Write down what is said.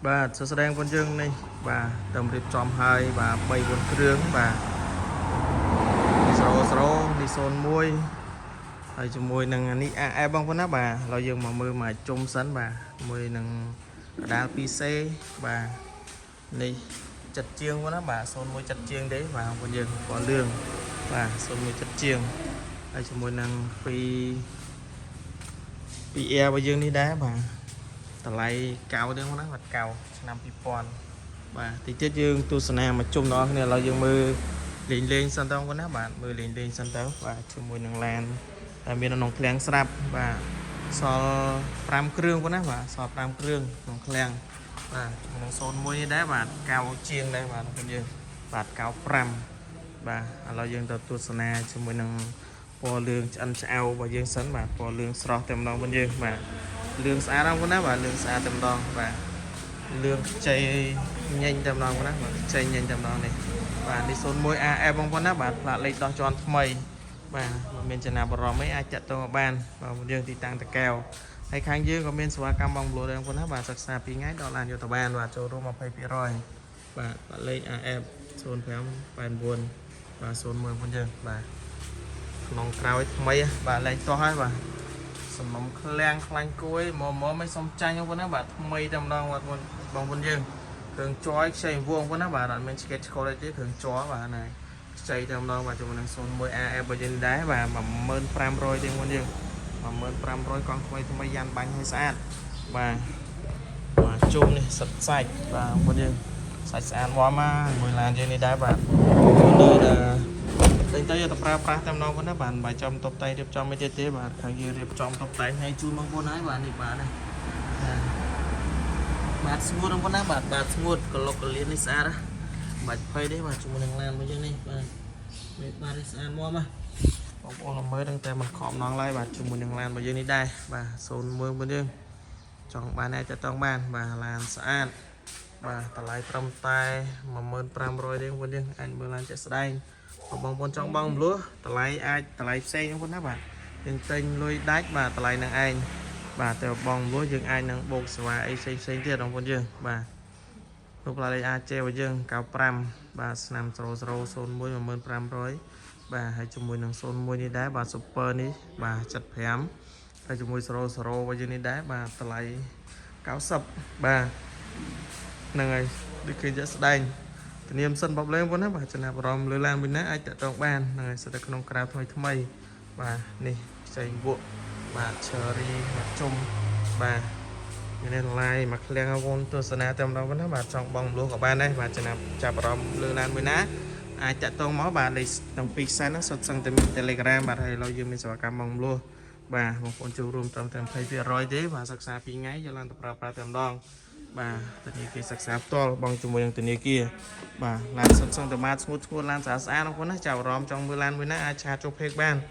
បាទសួស្តីបងប្អូនយើងនេះបាទតាមរៀបចំហើយបាទ3 4គ្រឿងបាទ00នេះ01ហើយជាមួយនឹងអានេះ AF បងប្អូនណាបាទឥឡូវយើងមកមើលមកជុំសិនបាទមួយនឹងកដាល 2C បាទនេះចិត្តជាងបងណាបាទ01ចិត្តជាងទេបាទបងប្អូនយើងពណ៌លឿងបាទ01ចិត្តជាងហើយជាមួយនឹង2 2 Air របស់យើងនេះដែរបាទ តម្លៃកៅទេណាបាទកៅឆ្នាំ2000បាទតិចទៀតយើងទស្សនាមកជុំដល់គ្នាឥឡូវយើងមើលលេងលេងសិនទៅបងណាបាទមើលលេងលេងសិនទៅបាទជាមួយនឹងឡានដែលមាននៅក្នុងឃ្លាំងស្រាប់បាទសល់5គ្រឿងបងណាបាទសល់5គ្រឿងក្នុងឃ្លាំងបាទជាមួយនឹង01នេះដែរបាទកៅជាងដែរបាទបងយើងបាទ95បាទឥឡូវយើងទៅទស្សនាជាមួយនឹងពណ៌លឿងឆ្អិនឆ្អៅរបស់យើងសិនបាទពណ៌លឿងស្រស់តែម្ដងបងយើងបាទ លឿងស្អាតណាស់បងណាបាទលឿងស្អាតតែម្ដងបាទលឿងខ្ចីញញតែម្ដងបងណាបាទខ្ចីញញតែម្ដងនេះបាទនេះ01 AF បងប្អូនណាបាទផ្លាកលេខដោះជាន់ថ្មីបាទបើមានចំណាប់អារម្មណ៍អីអាចតាក់ទងមកបានបាទយើងទីតាំងតកែវហើយខាងយើងក៏មានសេវាកម្មបងប្លួដែរបងប្អូនណាបាទសិក្សា2ថ្ងៃដល់ឡានយកទៅបានបាទចូលរួម20%បាទផ្លាកលេខ AF 0589បាទ01បងប្អូនយើងបាទក្នុងក្រោយថ្មីបាទលេខតោះហើយបាទ សំណុំឃ្លាំងខ្លាញ់គួយមកមកមិនសុំចាញ់បងប្អូនណាបាទថ្មីតែម្ដងបាទបងប្អូនយើងគ្រឿងជ័រខ្ចីវងបងប្អូនណាបាទអត់មានឆ្កេតឆ្កល់អីទេគ្រឿងជ័របាទណាខ្ចីតែម្ដងបាទជាមួយនឹង01 AF របស់យើងដែរបាទ10500ទេបងប្អូនយើង10500កង់ថ្មីថ្មីយ៉ាន់បាញ់ឲ្យស្អាតបាទបាទជុំនេះសិតសាច់បាទបងប្អូនយើងសាច់ស្អាតមកមកមួយឡានយើងនេះដែរបាទនៅតែ តែទៅយកទៅប្រើប្រាស់តែម្ដងប៉ុណ្ណាបាទមិនបាច់ចំតុបតែងរៀបចំអីទៀតទេបាទខាងយើងរៀបចំតុបតែងឲ្យជូនបងប្អូនហើយបាទនេះបាទណាបាទស្ងួតបងប្អូនណាបាទបាទស្ងួតកលុកកលៀននេះស្អាតណាបាច់ភ័យទេបាទជាមួយនឹងឡានមួយយើងនេះបាទនេះបាទនេះស្អាតមកមកបងប្អូនមើលដឹងតែមិនខំណងឡើយបាទជាមួយនឹងឡានរបស់យើងនេះដែរបាទ01បងយើងចង់បានអាចតងបានបាទឡានស្អាតបាទតម្លៃត្រឹមតែ10500ទេបងប្អូនយើងអាចមើលឡានជាក់ស្ដែង បើបងប្អូនចង់បងមលួសតម្លៃអាចតម្លៃផ្សេងបងប្អូនណាបាទយើងទិញលុយដាច់បាទតម្លៃនឹងឯងបាទតែបងមលួសយើងអាចនឹងបូកសេវាអីផ្សេងផ្សេងទៀតបងប្អូនយើងបាទរូបឡាលេខ AC របស់យើង95បាទឆ្នាំ0001 10500បាទហើយជាមួយនឹង01នេះដែរបាទ super នេះបាទ75ហើយជាមួយ00របស់យើងនេះដែរបាទតម្លៃ90បាទហ្នឹងហើយដូចឃើញជាក់ស្ដែង ធានាមសិនបបលេងបងណាបាទចំណាប់អារម្មណ៍លើឡានមួយណាអាចតាក់ទងបានហ្នឹងហើយសិតតែក្នុងក្រៅថ្មីថ្មីបាទនេះខ្ចីវក់បាទ cherry មកជុំបាទនេះឡាយមកឃ្លាំងវងទស្សនាតែម្ដងបងណាបាទចង់បងមលុះក៏បានដែរបាទចំណាប់ចាប់អារម្មណ៍លើឡានមួយណាអាចតាក់ទងមកបាទលេខទាំងពីរខ្សែហ្នឹងសុទ្ធសឹងតែមាន Telegram បាទហើយឥឡូវយើងមានសេវាកម្មបងមលុះបាទបងប្អូនចូលរួមត្រឹមតែ20%ទេបាទសិក្សា2ថ្ងៃយកឡានទៅប្រើប្រាស់តែម្ដងបាទធនាគារសិក្សាផ្ទាល់បងជាមួយនឹងធនាគារ បាទឡានសុទ្ធសឹងតែបាទស្ងួតស្ងួតឡានស្អាតស្អាតបងប្អូនណាចាប់អារម្មណ៍ចង់មើលឡានមួយណាអាច chat ចូល page បាន។